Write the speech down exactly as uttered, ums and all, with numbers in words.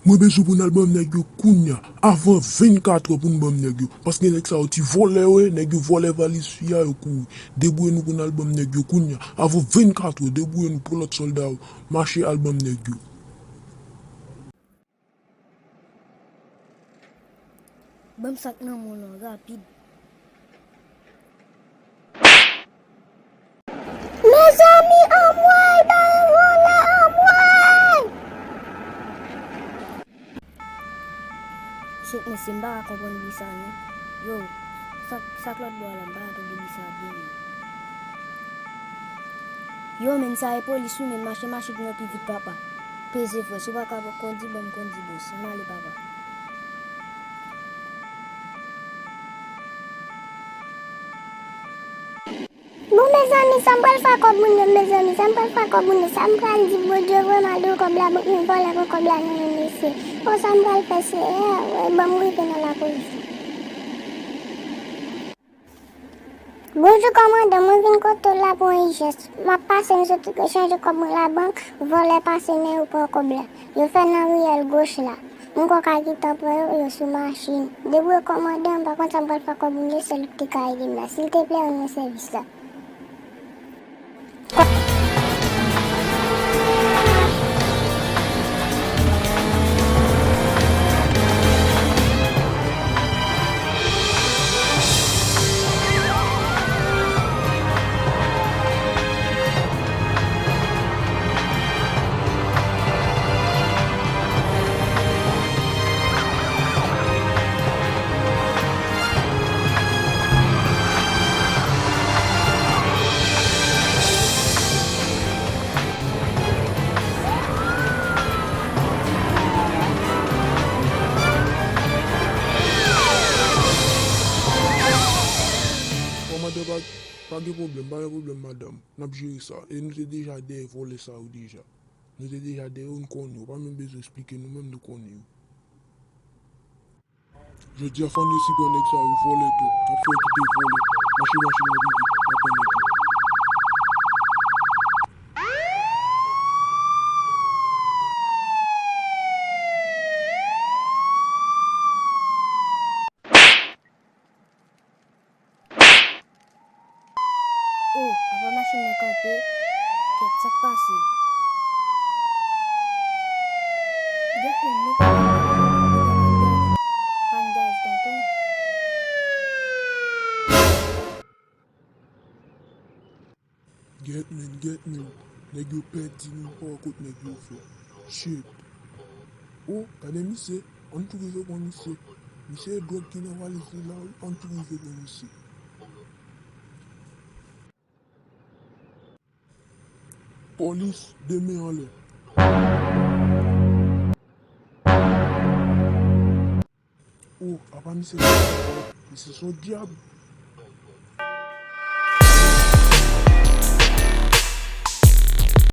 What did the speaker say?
Mwen bezwen pou n al ban m nèg yo kounya, avan vennkat è pou n ban m nèg yo. Paske nèg sa yo ti vòlè yo ye, nèg yo vòlè valiz fi a, yo kouri. Debouye nou pou n al ban m nèg yo kounya, avan vennkat è, debouye nou pou lòt sòlda yo. Mache al ban m nèg yo. Ban m sa k nan men w lan rapid. Mezanmi, anmwey, ba yo vòlè, anmwey! Shit, mesye, m pa ka konprann bri sa, non. Yo, sa, sa k lòt bò a la, m pa ka tande bri sa byen, non. Yo, men sa e polis, wi, men mache, mache pou mwen pi vit, papa. Peze, frè, si w pa ka kondi, ban m kondi, bòs. Ann ale, papa. Bon, mezanmi, sa m pral fè ak kòb moun yo, mezanmi, sa m pral fè ak kòb moun yo, sa m pral di Bondye, vrèman, de kòb la, bon, men vòlè pran kòb la nan men mesye. O, sa m pral fè, Seyè, wè, ban m rive nan lapolis. Bonjou, kòmandan, mwen vin kote w la pou yon ijans. M ap pase, m sot chanje kòb mwen labank, vòlè pase men yo pran kòb la. Yo fè nan riyèl goch la. M kwè w ka gentan pran yo, yo sou machin. Debouye, kòmandan, m pa konn sa m pral fè ak kòb moun yo, sèl ou ki te ka ede m la. Silteplè, rann mwen sèvis la. Kòmandan, pa, pa gen pwoblèm, pa gen pwoblèm, madanm. N ap jere sa. E nou te deja dèyè vòlè sa yo deja. Nou te deja dèyè yo, nou konnen yo. Pa menm bezwen esplike nou menm, nou konnen yo. Jodi a, fò n resi pran nèg sa yo, vòlè tou. N ap fè yo kite vòlè. Mache, mache, nou pi vit. N ap pran nèg yo. O, apa machin nan kanpe? Kèt, sa k pase? Gèt men, nou pa nan gaz, tonton. Gèt men, gèt men. Nèg yo pèdi, nou pa wè kot nèg yo fè. Shit. O, gade misye. Ann tou rive pran misye. Misye e dwòg ki nan valiz li la, wi. Ann tou rive pran misye. Polis, de men anlè. O, apa misye sa? Misye se yon dyab.